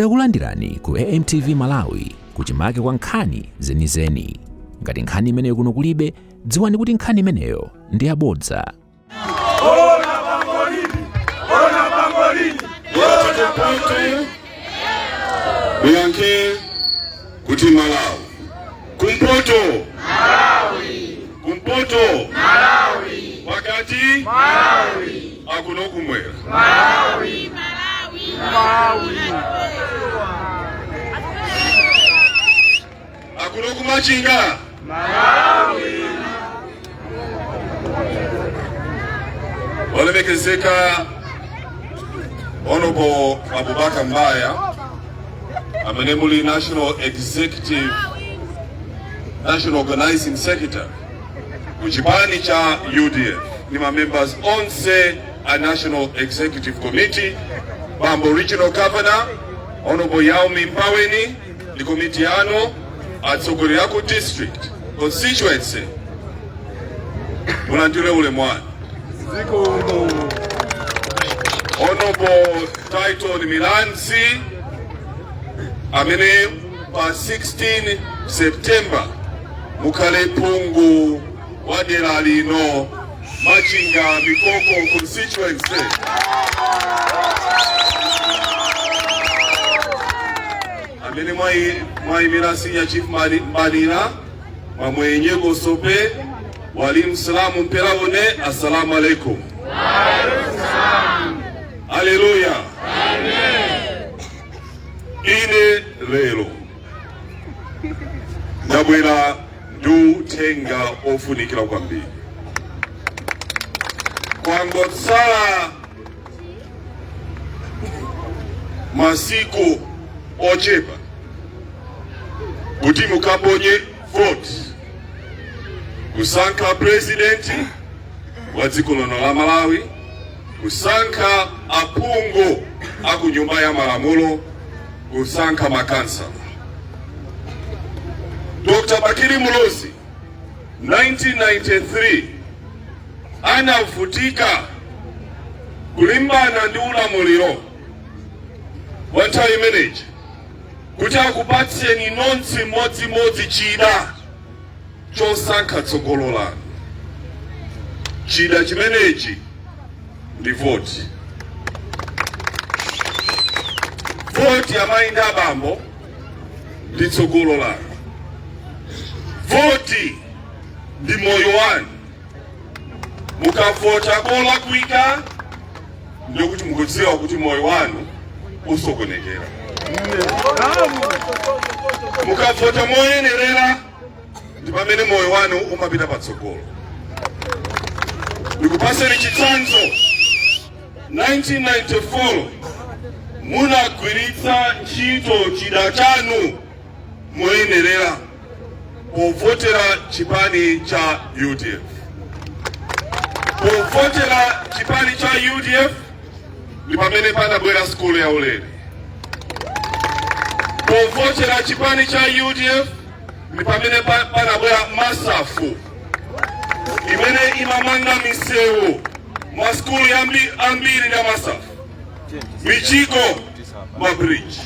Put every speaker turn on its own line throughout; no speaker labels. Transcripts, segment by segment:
Takulandirani ku AMTV Malawi, kuchimake kwa nkhani zenizeni. Ngati nkhani imeneyo kuno kulibe, dziwani kuti nkhani imeneyo ndi yabodza.
Muyankhe kuti Malawi. Kumpoto, Malawi. Kumpoto, Malawi. Pakati, Malawi. Akuno kumwera, Malawi. Akuno kumachinga, Malawi. Olemekezeka Honorable Abubakar Mbaya, amene muli National Executive, National Organizing Secretary ku chipani cha UDF, ndi ma members onse a National Executive Committee, Bambo Regional Governor Honorable Yaomi Mpaweni ndi komiti yanu, atsogoleri aku district, constituency, mulandire ulemu wanu. Honorable Titon Milanzi, amene pa 16 September mukhale phungu wa dera lino, Machinga Mikoko constituency, amene mwayimira Senior Chief Mbanira, Mwamwenye Kosope, Walimu Salamu Mpelaune, assalamu alaikum. Haleluya. Ine lero ndabwera ndi uthenga ofunikira kwambiri. Kwangotsala masiku ochepa kuti mukaponye vote kusankha president wa dziko lino la Malawi, kusankha aphungu aku Nyumba ya Malamulo, kusankha makansala. Dr. Bakili Muluzi 1993 anavutika kulimbana ndi ulamuliro wa nthawi imeneyi kuti akupatseni nonse mmodzimmodzi chida chosankha tsogolo lanu. Chida chimenechi ndi voti. Voti, amayi ndi abambo, ndi tsogolo lanu. Voti ndi moyo wanu. Mukavota kolakwika, ndikuti mukudziwa kuti moyo wanu usokonekera. Mukavota moyenerera, ndi pamene moyo wanu umapita patsogolo. Ndikupaseni chitsanzo. 1994 munagwiritsa ntchito chida chanu moyenerera povotera chipani cha UDF. Povotera chipani cha UDF ndi pamene panabwera sukulu ya ulere. Povotera chipani cha UDF ndi pamene panabwera MASAF, imene imamanga misewu, masukulu ambiri ndi MASAF, mijigo, mabridge.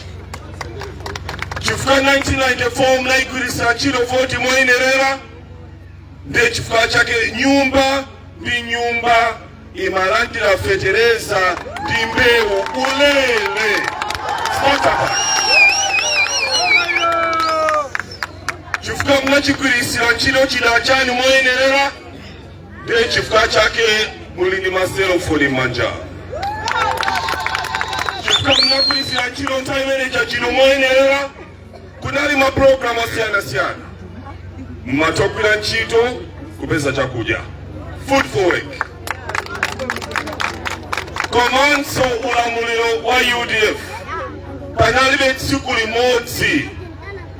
Chifukwa 1994 munayigwiritsa ntchito voti moyenerera, ndiye chifukwa chake nyumba ndi nyumba imalandira fetereza ndi mbewu ulere, starter. Chifukwa munachigwirisira ntchito chida chanu moyenerera, ndiye chifukwa chake muli ndi maselofoni m'manja. Chifukwa munagwirisira ntchito nthawi imeneja chino moyenerera, kunali mapulogalamu osiyanasiyana, mmatogwira ntchito kupeza chakudya, food for work. Komanso ulamuliro wa UDF, panalibe tsiku limodzi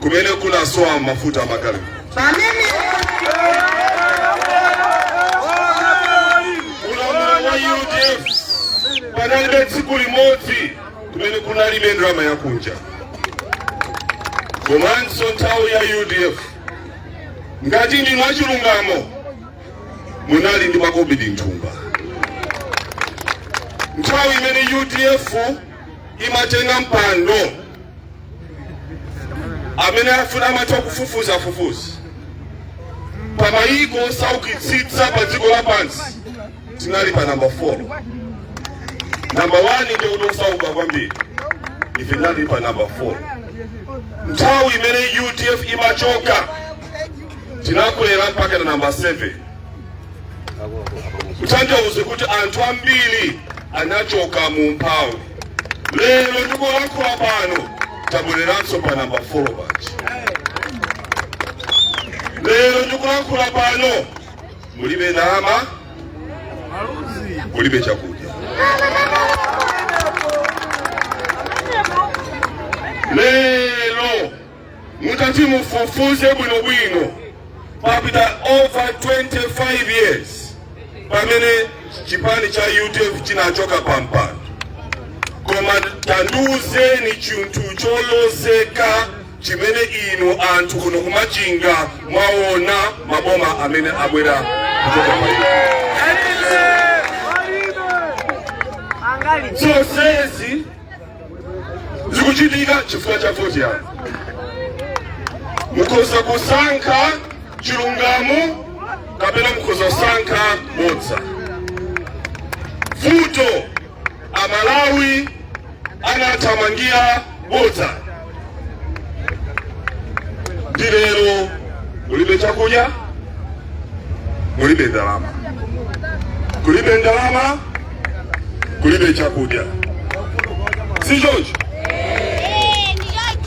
kumene kunasowa mafuta amagalimoto. Ulamuliro wa UDF, panalibe tsiku limodzi kumene kunalibe ndalama yakunja. Komanso nthawi ya UDF, ngati ndinu achilungamo, munali ndi makobidi mthumba. Nthawi imene UDF imatenga mpando Amene afuna amatha kufufuza afufuze. Pa mayiko osaukitsitsa pa dziko lapansi tinali pa namba 4. Namba 1 ndi kuti osauka kwambiri, ife tinali pa namba 4. Nthawi imene UDF imachoka tinakwera mpaka na namba 7, kutanthauza kuti anthu ambiri anachoka mu umphawi. Lero ndikulankhula pano tabwereranso pa namba 4 paja. Lero ndikulankhula pano mulibe ndalama, kulibe chakudya. Lero mutati mufufuze bwinobwino, papita over 25 years pamene chipani cha UDF chinachoka pampando, koma tandiuzeni chinthu cholozeka chimene inu anthu kuno kumachinga mwaona maboma amene abwera kuchoka pa inu. Zonsezi zikuchitika chifukwa cha voti yanu. Mukhoza kusankha chilungamo kapena mukhoza kusankha bodza. Vuto Amalawi anathamangira bodza, ndi lero mulibe chakudya, mulibe ndalama, kulibe ndalama, kulibe chakudya, si choncho?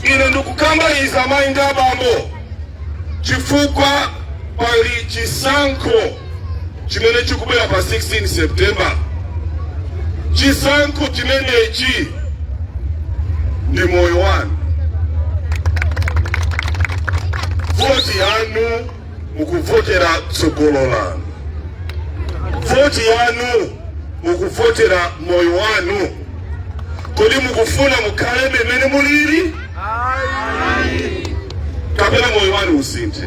Ine ndikukamba izi, amayi ndi abambo, chifukwa pali chisankho chimene chikubwera pa 16 September. Chisankho chimenechi ndi moyo wanu. Voti yanu mukuvotera tsogolo lanu, voti yanu mukuvotera moyo wanu. Kodi mukufuna mukhalebe mmene mulili kapena moyo wanu usinthe?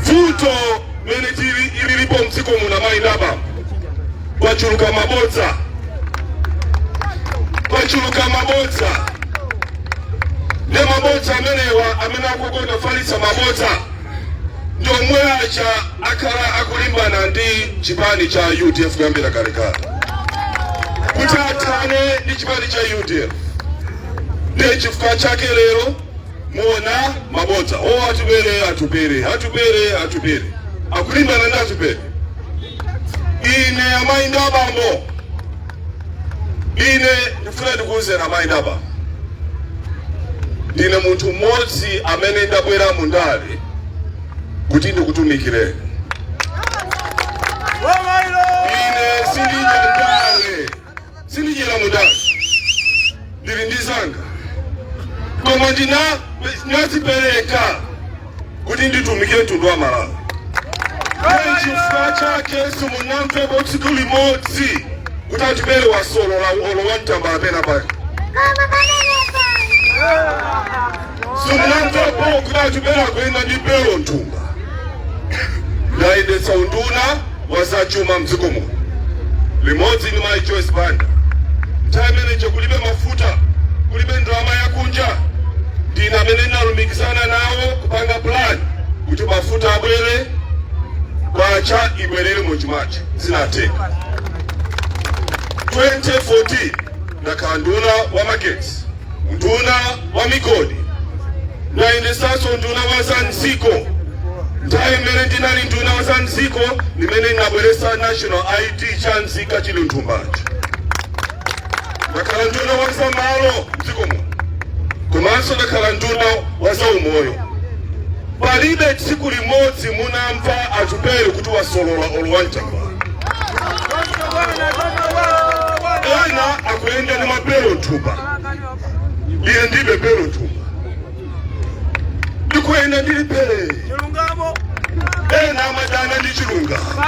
Vuto mene tili ililipo mdziko muno, amayi ndi abambo, kwachuluka mabodza, kwachuluka mabodza. Ndi mabodza amenewa amene akukonda kufalitsa mabodza ndi omwe aja akhala akulimbana ndi chipani cha UDF kuyambira kalekale kuti athane ndi chipani cha UDF. Ndiye chifukwa chake lero muona mabodza o Atupele, Atupele, Atupele, Atupele, akulimbana ndi Atupele. Ine, amayi ndi abambo, ine ndifuna ndikuwuzeni, amayi ndi abambo, ndine munthu mmodzi amene ndabwera mu ndale kuti ndikutumikireni. Ine sindidya ndale, sindidyera mu ndale, ndili ndi zanga, koma ndinazipereka kuti nditumikire mtundu wa Malawi. Chifukwa chake simunamvepo tsiku limodzi kuti Atupele wasolola olo wamtambala pena pake. Simunamvepo kuti Atupele akuyenda ndi belo mthumba. Ndayendetsa unduna wa zachuma mdziko muno limodzi ndi Mayi Joyce Banda. Nthawi imeneyo kulibe mafuta, kulibe ndalama yakunja. Ndine amene ndinalumikizana nawo kupanga plan kuti mafuta abwere, kwacha ibwerere muchimache, zinatheka. 2014 ndakhala nduna wa magetsi, nduna wa migodi, ndayendesanso nduna wa za mdziko. Nthawi imene ndinali nduna wa za mdziko ndimene ndinabweresa national ID cha nzika chili mthumbacho. Ndakhala nduna wa za malo mdziko muno, komanso ndakhala nduna wa za umoyo. Palibe tsiku limodzi munamva Atupele kuti wasolola olo wamtambala. Ena akuyenda ndi mabelo mthumba, iye ndibe belo mthumba, ndikuyenda ndili pele. Ena amadana ndi chilungamo.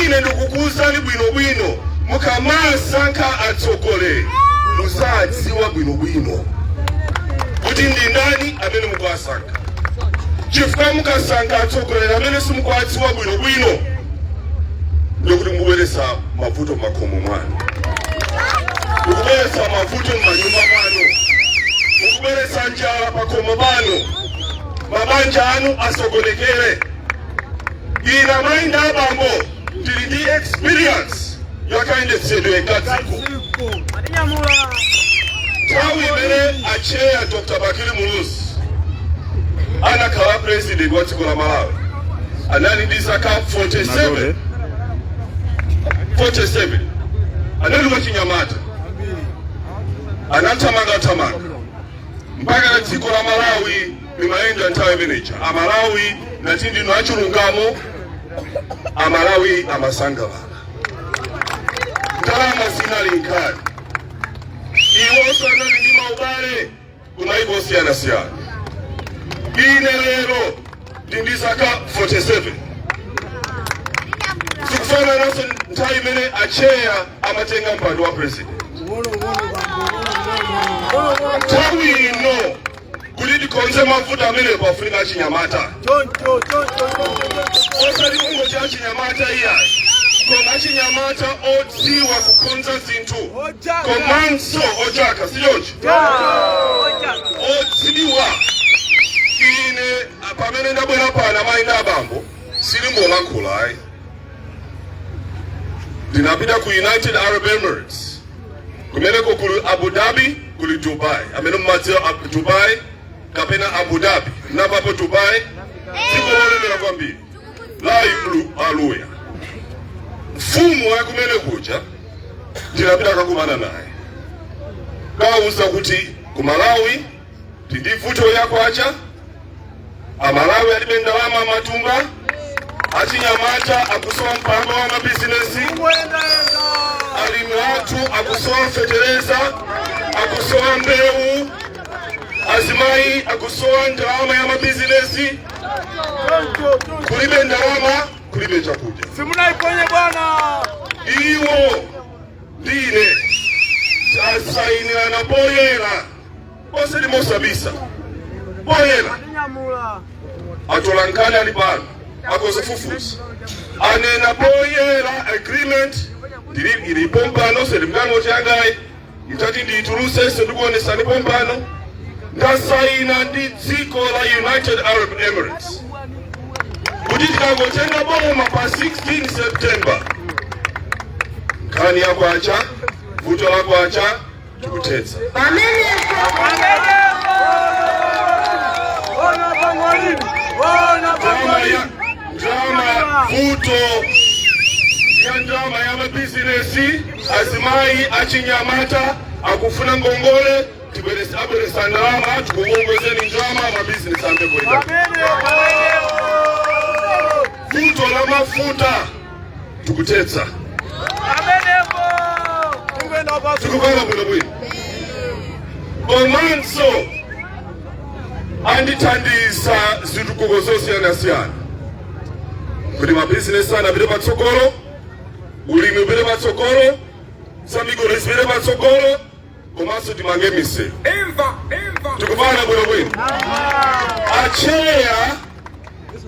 Ine ndikukuwuzani bwinobwino, mukamasankha atsogoleri muzadziwa bwinobwino kuti ndi ndani amene mukuwasankha, chifukwa mukasankha atsogoleri amene simukuwadziwa bwinobwino ndikuti mukubweretsa mavuto m'makhomo mwanu, mukubweretsa mavuto m'manyumba mwanu. Mukhala njala pakhomo pano, mabanja anu asokonekere. Ine, amayi ndi abambo, tili ndi experience yakayendetsedwe ka dziko. Nthawi imene acheya Dr. Bakili Muluzi anakhala president wa dziko la Malawi, anali ndi zaka 47, 47. Anali wachinyamata, anathamangathamanga mpaka na dziko la Malawi limayenda. Nthawi imeneja Amalawi, ngati ndinu achilungamo, Amalawi amasangalala, ndalama zinali nkhani. Iwonso anali ndi maubale kumayiko osiyanasiyana. Ine lero ndi ndi zaka 47, zikufanananso nthawi imene acheya amatenga mpando wa president. Nthawi ino, kuti tikonze mavuto amene pafunika achinyamata, osati kungoti achinyamata iyayi, koma achinyamata odziwa kukonza zinthu komanso ochaka, sichoncho? Odziwa. Ine pamene ndabwera pano, amayi ndi abambo, silingolankhula ayi. Ndinapita ku United Arab Emirates, kumeneko kuli Abu Dhabi, kuli Dubai. Amene mumadziwa Dubai kapena Abu Dhabi, mnapapo Dubai, dziko lolemera kwambiri la aluya. Mfumu wa kumene kuja ndinapita kakumana naye, kawuza kuti ku Malawi tindi vuto yakwacha, Amalawi alibe ndalama matumba, achinyamata akusowa mpamba wa mabizinesi, alimi athu akusowa fetereza, akusowa mbewu, azimayi akusowa ndalama ya mabizinesi. Kulibe ndalama, kulibe chakudya.
Simunaiponye bwana.
Iwo ndine tasayinirana poyera, osati mosabisa, poyera.
Nyamula.
Atolankhani ali pano akozifufuza, anena poyera. Agreement ndili ilipo mpano, selimgano yangayi mtati ndiyituluse, sendikuonesani pompano. Ndasayina ndi dziko la United Arab Emirates kuti tikangotenga boma pa 16 September, nkhani ya kwacha, vuto la kwacha, tikuthetsa.
Ona pangolini. Ona
Drama ya
pangolini.
drama, vuto ya ndalama ya mabizinesi, azimayi achinyamata akufuna ngongole, tibweresa, abweresa ndalama, tikukongozeni ndalama, mabizinesi ambe kuenda. Vuto la mafuta tikuthetsa. Tikupanga bwinobwino. Komanso andithandiza zitukuko zosiyanasiyana kuti mabizinesi ana apite patsogolo, ulimi upite patsogolo, zamigodi zipite patsogolo, komanso timange misewu. Tikupanga bwinobwino. Acheya,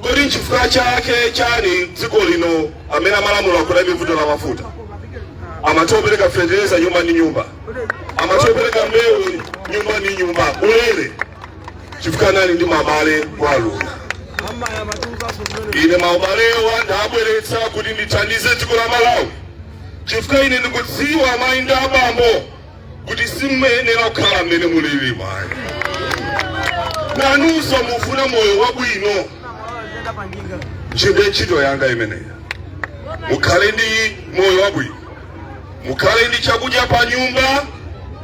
kodi nchifukwa chake chani dziko lino amene amalamula kulibe vuto la mafuta? Amatha kupereka fetereza nyumba ndi nyumba, amatha kupereka mbewu nyumba ndi nyumba ulere, chifukwa anali ndi mabale kwa aluna. Ine maubalewa ndabweretsa kuti ndithandize dziko la Malawi, chifukwa ine ndikudziwa, amayi ndi abambo, kuti simmuyenera kukhala mmene mulili mayi. Nanunso mufuna moyo wabwino. Ntchito, ntchito yanga imeneyi, mukhale ndi moyo wabwino, mukhale ndi chakudya pa nyumba,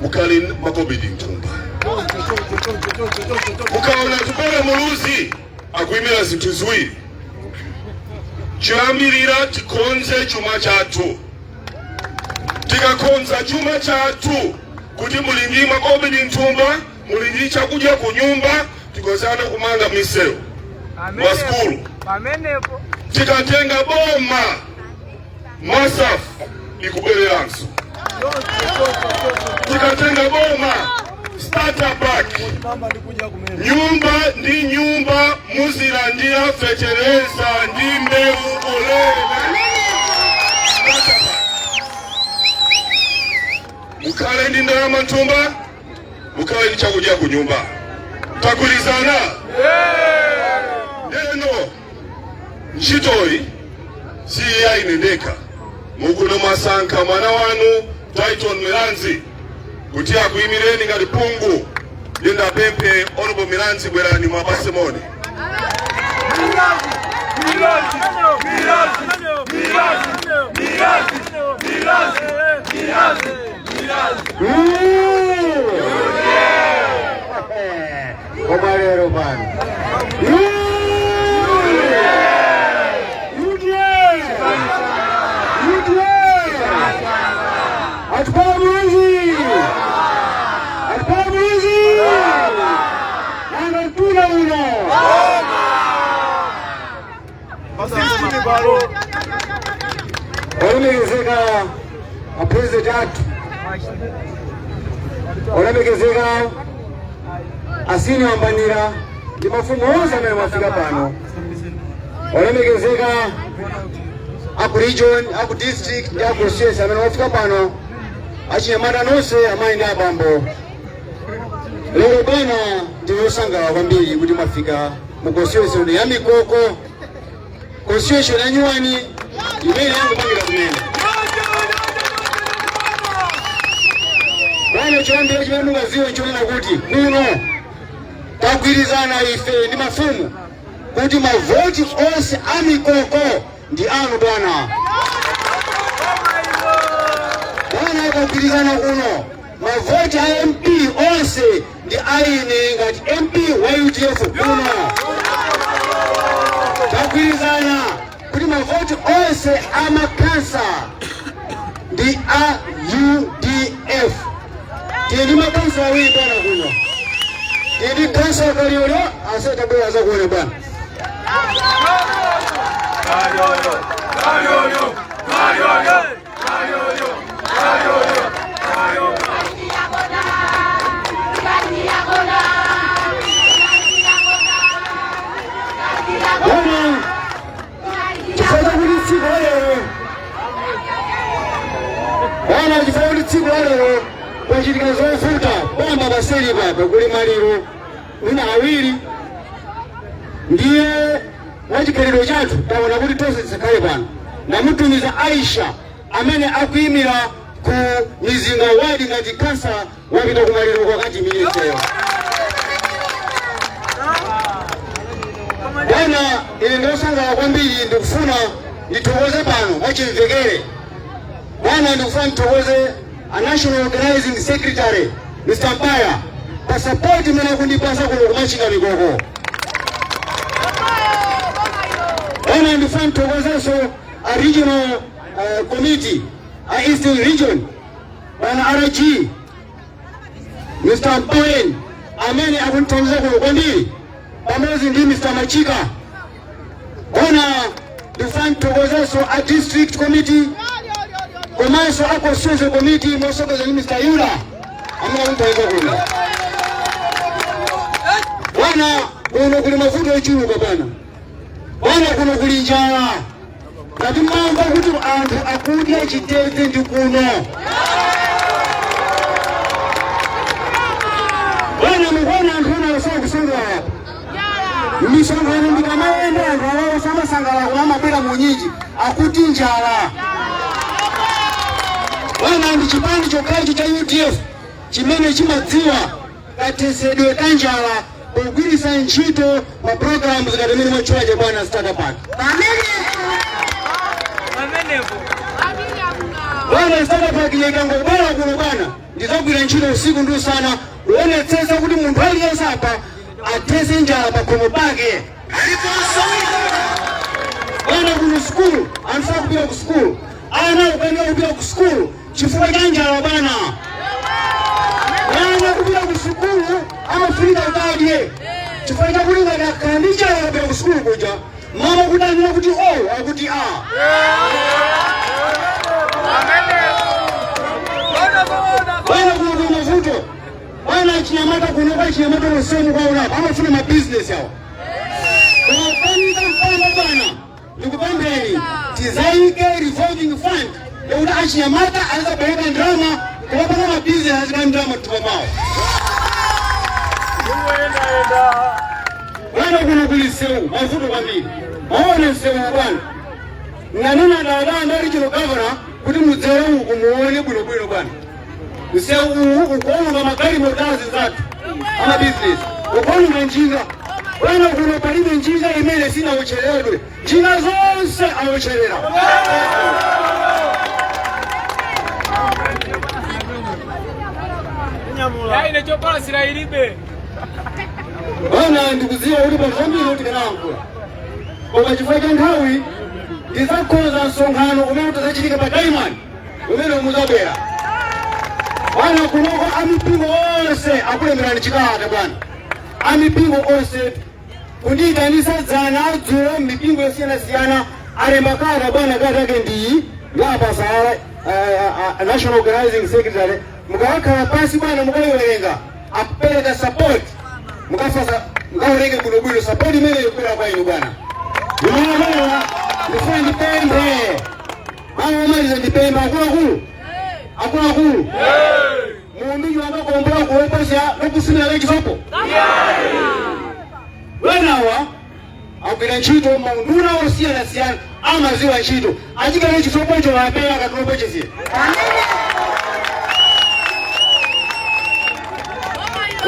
mukhale ndi makobidi mthumba. Mukaona Atupele Muluzi akuyimira zinthu ziwiri. Choyambirira, tikonze chuma chathu. Tikakonza chuma chathu kuti muli ndi makobidi mthumba, muli ndi chakudya ku nyumba, tikozana kumanga misewu, masukulu.
Pamenepo.
Tikatenga boma, MASAF ikubwereranso. Tikatenga boma, starter pack, nyumba ndi nyumba muzilandira fetereza ndi mbewu ulere. Starter pack. Mukhale ndi ndalama mthumba, mukhale ndi chakudya ku nyumba. Tagwirizana ndeno ntchitoyi si yaine ndekha. Mukuno mwasankha mwana wanu Titon Milanzi kuti akuyimireni ngati phungu. Ndindapemphe Honorable Milanzi, bwerani mwapase moni.
Milanzi, Milanzi, Milanzi, Milanzi, Milanzi, Milanzi, Milanzi, Milanzi.
Koma lero pano UDF, UDF, Atupele Muluzi, Atupele Muluzi, nanga mtuna uno.
Pasistini balo.
Olemekezeka a president athu, olemekezeka asini wambanira ndi mafumu onse amene mwafika pano, olemekezeka aku region, aku district ndi aku constituency amene mwafika pano, achinyamata nonse, amayi ndi abambo, lero bwana ndinosangalala kwambiri kuti mwafika mu constituency ya Mikoko, constituency ya nyuwani imene yangopangira kumene. Bwana, choyambira chimene mungaziwe nchonena kuti kuno tagwirizana ife ndi mafumu kuti mavoti onse a Mikoko ndi anu bwana. Bwana, tagwirizana kuno mavoti a MP onse ndi aine ngati MP wa UDF. Kuno tagwirizana kuti mavoti onse a makhansala ndi a UDF. Tili ndi makhansala awiri bwana kuno. Tili ndi khansala Kaliyolyo, asetabwera zakuona bwana.
Kalyoyo, Kalyoyo, Kalyoyo, Kalyoyo, Kalyoyo, Kalyoyo.
Bwana, chifukwa chakuti tsiku la lero bwana, chifukwa kuti tsiku la lero kwachitika zovuta bwamba paseli papa kuli maliro wina awiri, ndiye mwachikhalidwe chathu taona kuti tonse tisakhale pano. Namutumiza Aisha amene akuyimira ku Mizinga ward ngati khansala, wapita kumaliro kwakati miyeseyo. Bwana, ine ndiosangalala kwambiri. Ndikufuna ndithokoze pano mwachimvekere bwana, ndikufuna ndithokoze a national organizing secretary Mr. Mpaya pa support imene akundipasa kuno kumachinga Mikoko. Bwana, ndikufuna ndithokozenso a regional committee a Eastern Region, bwana RG Mr. Mpoyen amene akundithandiza kuno kwambiri pamodzi ndi Mr. Machika. Bwana, ndikufuna ndithokozenso a district committee komanso a constituency committee mosogoza ndi Mr. Yula amene akundithandiza kuno. Bwana, kuno kuli mavuto ochuluka bwana. Bwana, kuno kuli njala. Ngati mamva kuti anthu akudya chitedze, ndi kuno. Bwana, mukuona anthu ena asowa kusangalala misonkhano. Ndikamayenda anthu awawo samasangalala koma amabwera munyinji, akuti njala. Bwana, ndi chipani chokhacho cha UDF chimene chimadziwa kathesedwe ka njala pogwiritsa ntchito ma programs ngati imene mwatchulaje bwana, starter pack.
Pamenepo.
Bwana, starter pack ikangobwera kuno bwana, ndizagwira ntchito usiku ndi usana kuonetsetsa kuti munthu aliyense apa athese njala pakhomo pake. Bwana, kuno sukulu anthu sakupita ku sukulu, ana akukanika kupita ku sukulu chifukwa cha njala bwana. Mwana kupita ku sukulu amafunika kuti adye, chifukwa chakuti ngati akhala ndi njala akapita ku sukulu kuja, mama kuti anena kuti o akuti a. Bwana, kuno kuli mavuto bwana. Chinyamata kuno, kwa chinyamata losemu kwaonapa amafuna mabizinesi awo kumafanika mpamba. Bwana, ndikupempheni tizayike revolving fund yakuti achinyamata azabwereka ndalama kumapanga mabizinesi, azika ndalama mthumba mwawo. Kuli msewu mavuto kwambiri. Maone msewu bwana, nanena ndadanda regional governor kuti mudzere uku muone bwinobwino bwana. Msewu uwu ukuononga magalimoto zathu amabizinesi, ukuononga njinga bwana. Kuno palibe njinga imene sinaucheredwe, njinga zonse aucherera.
Yaine chopala sirailibe.
Bwana, ndikudziwa kuti panthu zambiri kuti tinayankhula, koma chifukwa cha nthawi ndidzakonza msonkhano umene utazachitika pa Diamond umene muzabwera bwana. Kunoko amipingo onse akulemberani chikalata bwana, amipingo onse kundiyitanisa dzana, dzulo, mipingo yosiyanasiyana alemba kalata bwana. Kalata yake ndiyi yapasala national organizing secretary. Mukakhala pansi bwana, mukayiwerenga, akupereka support. Mukafasa mukawerenge bwinobwino support imene ikubwera kwa inu bwana. Ndimana ndifuna ndipemphe bwana, omaliza ndipemphe akuluakulu, akuluakulu, mundu amakombola kuoposya nokusimira lechisopo wenawa agwira ntchito maunduna osiyanasiyana, amaziwa ntchito, achikale chisopocho wapera akatilopocheziya.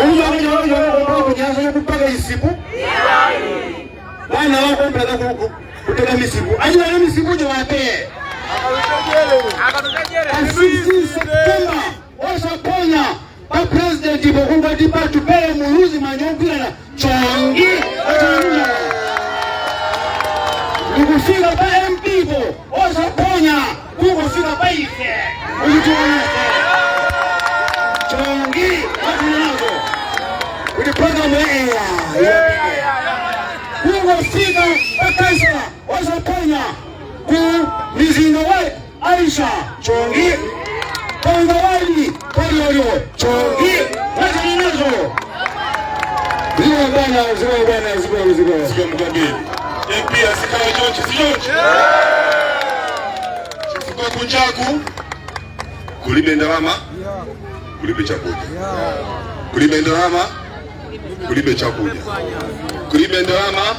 Uyu kunyanza yokupaka isiku bwana wakombera kuteka misiku, achikale misikucho wapere. Pa 16 September osaponya pa president pokungati patupele Muluzi manyogwirana chongi achanunya ndikufika pa MP po osaponya kungofika pa ife ukutionese chongi atunanazo kuti programu ya kungofika pa kansala osaponya ku mizinga wa Aisha chongi kongawali kololyo chongi atunanazo. Ziko bwana, ziko bwana, ziko ziko.
Zikomo kwambiri MP, azikhala chonchi sichonchi chifukwa kunjaku kulibe ndalama, kulibe chakudya, kulibe ndalama, kulibe chakudya, kulibe ndalama,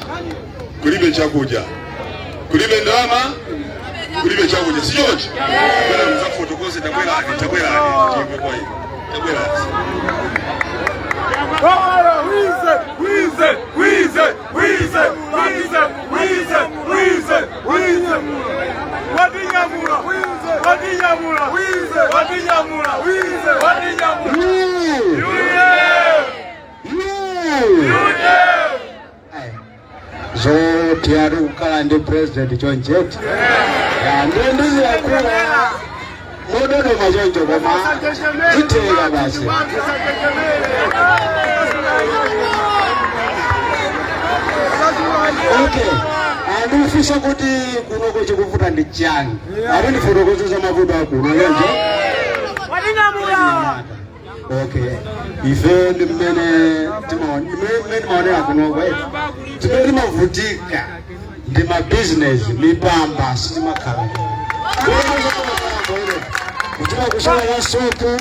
kulibe chakudya, kulibe ndalama, kulibe chakudya, sichonchi? Bwera mzafotokoze, tabwerani, tabwerani timve kwa inu, tabwerani.
Wize, wize, wize, wize, wize, wize, wize, wize. Wadinyamula, wadinyamula, wize, wadinyamula, wize, wadinyamula.
You! Zoti ari kukhala ndi president choncheti ndiye ndiziyakula mododoma choncho, koma zitheka basi. Okay, andifisa kuti kunoko chikuvuta ndi chani, ati ndifotokoze za mavuto akuno choncho. Okay, ife ndi mmene timaonera kunoko, timene timavutika ndi mabizinesi, mipamba sitimakhala kuchita kusowa ya sopo,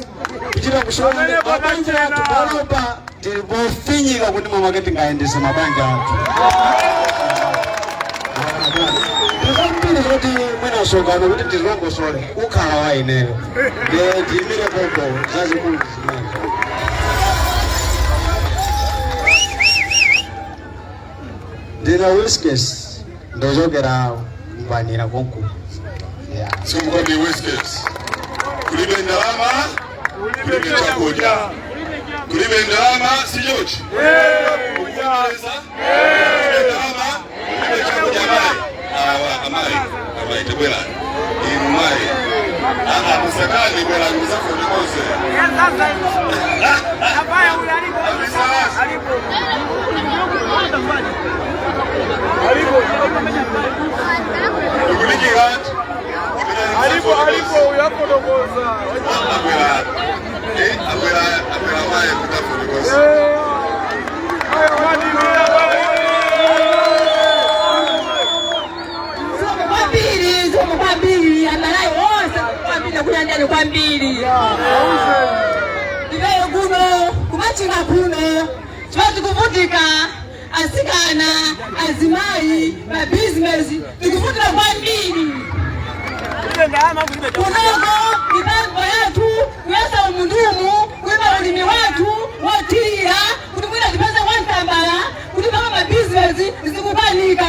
kuchita kusowa mabanja athu panopa tilipofinyika kuti mamake tingayendese mabanja athu. Ndizambiri zoti mwina msonkhano kuti tizilongosole ukhala wa ineyo ndiye tiyimire popo zazikulu zimenezo. Ndina Wiskes, ndochokera Mbanira konku. Yeah.
Zikomo kwambiri Wiskes. Kulibe ndalama, kulibe chakudya, kulibe ndalama, sichonchi? Ukuvomereza? Kulibe ndalama, kulibe chakudya. Amayi awa, amayi, amayi, tabwerani inu mayi. Aa, musakani, bwerani musafotokoze. Amisalasi. Ndikulikira.
Alipo, alipo, uyafotokoza.
Abwera, abwera, abwera mayi kutafotokoza.
Zikomo kwambiri, zikomo kwambiri, amalayi onse kwambiri kulandani kwambiri. Iveyo kuno kumachinga kuno chiva tikuvutika. Asikana, azimayi, mabizinesi tikuvutika kwambiri. Kunoko mipango yathu kuyesa umundumu kuima ulimi wathu wothirira kuti mwina tipeze kwantambala kuti paka mabizinesi zikupanika.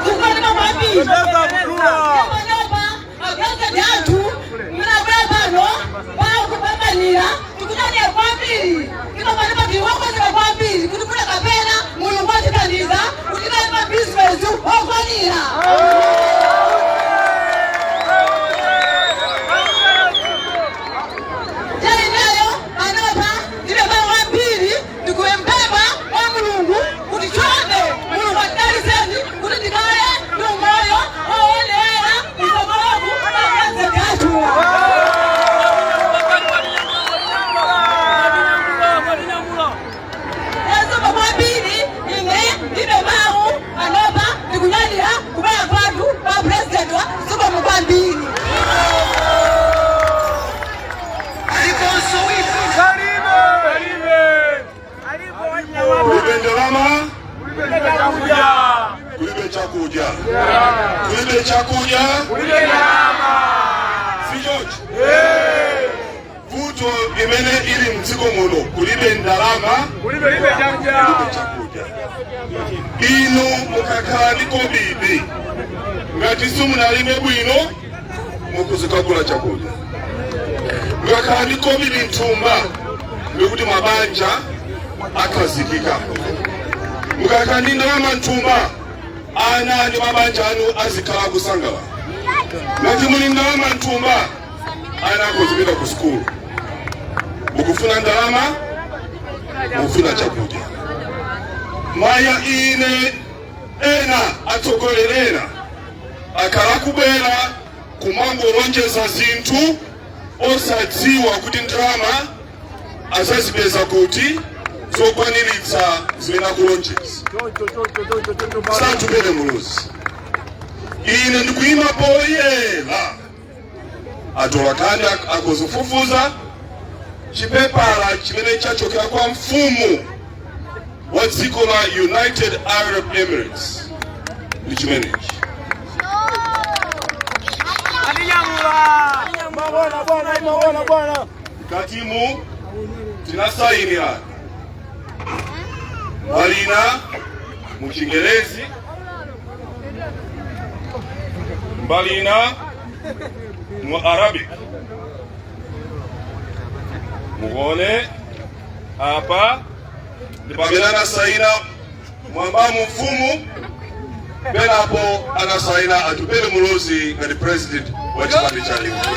Tikupanika kwambiri. Panopa mapurezidenti athu mnabwera pano pakupambanira tikunyadira kwambiri. Tinopanopa tikuwakozera kwambiri kuti kuna kapena Mulungu atithandiza kuti kale mabizinesi okwanira. Chaineyo panopa ndinobaa kwambiri ndikupempha kwa Mulungu kuti chonde Mulungu atidalitseni kuti tikhale ndi umoyo woyenera kutsogoloku mapurezidenti athuwa. Zikomo kwambiri ine ndilibe mawu panopa ndikunyadira kubwera kwathu kwa purezidenti wa zikomo kwambiri.
Kulibe ndalama, kulibe chakudya, kulibe chakudya, si choncho? Vuto imene ili mdziko muno, kulibe ndalama, kulibe chakudya. Inu mukakhala ndi kobidi, ngati simunalime bwino mukuzikagula chakudya. Mukakhala ndi kobidi mthumba, ndikuti mabanja akhazikika. Mukakhala ndi ndalama mthumba, ana ndi mabanja anu azikhala kusangalala. Ngati muli ndalama mthumba, ana akuzipita ku sukulu. Mukufuna ndalama, mukufuna chakudya. Maya ine ena atsogoleri akhala kubwera kumangolonjeza zinthu osadziwa kuti ndalama azazipeza kuti zokwaniritsa zimene akulonjeza. Si Atupele Muluzi, ine ndikuyima poyera, atolankhani akuzifufuza chipepala chimene chachokera kwa mfumu wa dziko la United Arab Emirates ndi chimenechi. Katimu tinasayinira mbali ina mu Chingerezi, mbali ina mu Arabic. Muone apa ndi pamene anasayina mwambamu mfumu, penapo anasayina Atupele Muluzi ngati president wa chipani cha UDF.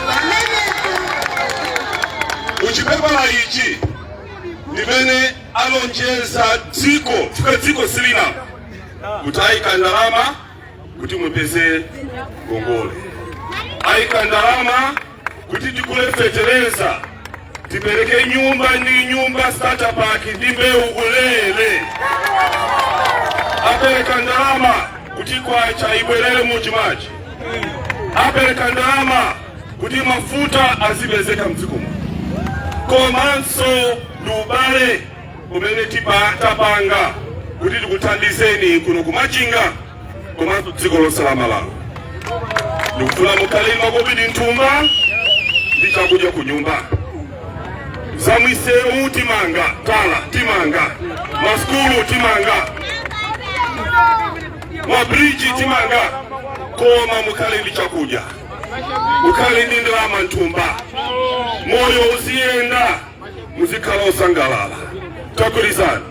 Muchipepala ichi ndimene alonjeza dziko, chifukwa dziko silina kuti ayika ndalama kuti mupeze ngongole, ayika ndalama kuti tikule fetereza, tipereke nyumba ndi nyumba, starter pack ndi mbewu ulere, apereka ndalama kuti kwacha ibwerere muchimachi, apereka ndalama kuti mafuta azipezeka mdziko muno, komanso ndi ubale umene tapanga kuti tikuthandizeni kuno kumachinga komanso dziko lonse la Malawi. Ndikufuna mukhale makobidi mthumba ndi chakudya ku nyumba. Zamwisewu timanga, tala timanga, masukulu timanga, mabriji timanga, koma mukhale ndi chakudya, mukhale ndi ndalama mthumba, moyo uziyenda, muzikhala osangalala. Tagwirizana,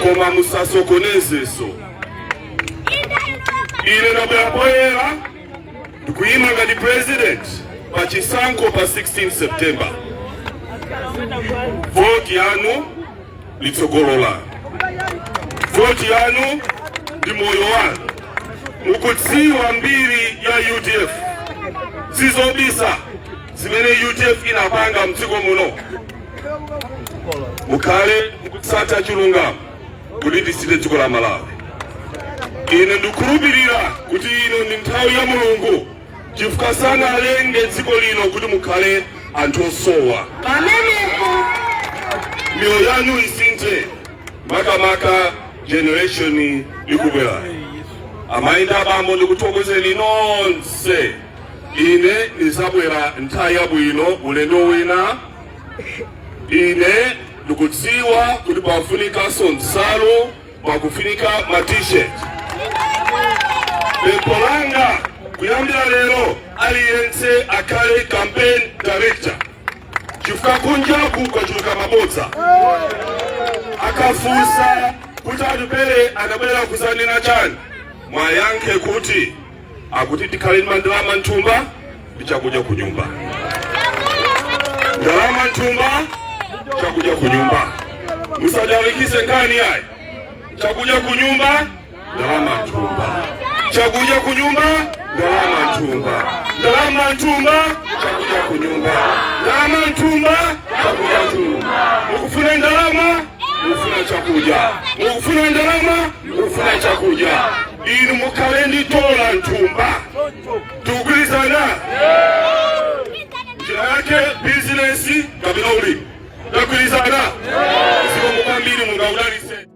koma musasokonezeso. Ine ndabwera poyera, ndikuyima ngati president pa chisankho pa 16 September. Voti yanu litsogolo lanu, voti yanu ndi moyo wanu. Mukudziwa mbiri ya UDF, sizobisa zimene UDF inapanga mdziko muno. Mukhale mukutsata chilungamo kuti tisinthe dziko la Malawi. Ine ndikukhulupirira kuti ino ndi nthawi ya Mulungu, chifukwa sanalenge dziko lino kuti mukhale anthu osowa.
Pamenepo.
Miyoyo yanu isinthe, makamaka generation ikubwera. Amayi ndi abambo, ndikuthokozeni nonse. Ine ndizabwera nthawi yabwino ulendo wina. Ine ndikudziwa kuti pafunikanso nsalu, pakufunika ma T-shirt. Pempho langa, kuyambira lero aliyense akhale campaign director, chifukwa kunjaku kwachuluka mabodza. Akafunsa kuti Atupele anabwera kuzanena chani, mwayankhe kuti akuti tikhale ndi ndalama mthumba ndi chakudya ku nyumba. Ndalama mthumba, chakudya ku nyumba. Musadalikise nkhani yayi. Chakudya ku nyumba, ndalama mthumba. Chakudya ku nyumba, ndalama mthumba. Ndalama mthumba, chakudya ku nyumba. Ndalama mthumba, chakudya mthumba. Mukufuna ndalama, mukufuna chakudya. Mukufuna ndalama, mukufuna chakudya. Inu mukhale ndi dola mthumba. Tikugwirizana? Njira yake bizinesi kapena ulimi. Tagwirizana? Zikomo kwambiri, mungaudalitse.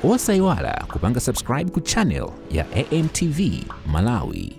Osayiwala kupanga subscribe ku channel ya AMTV Malawi.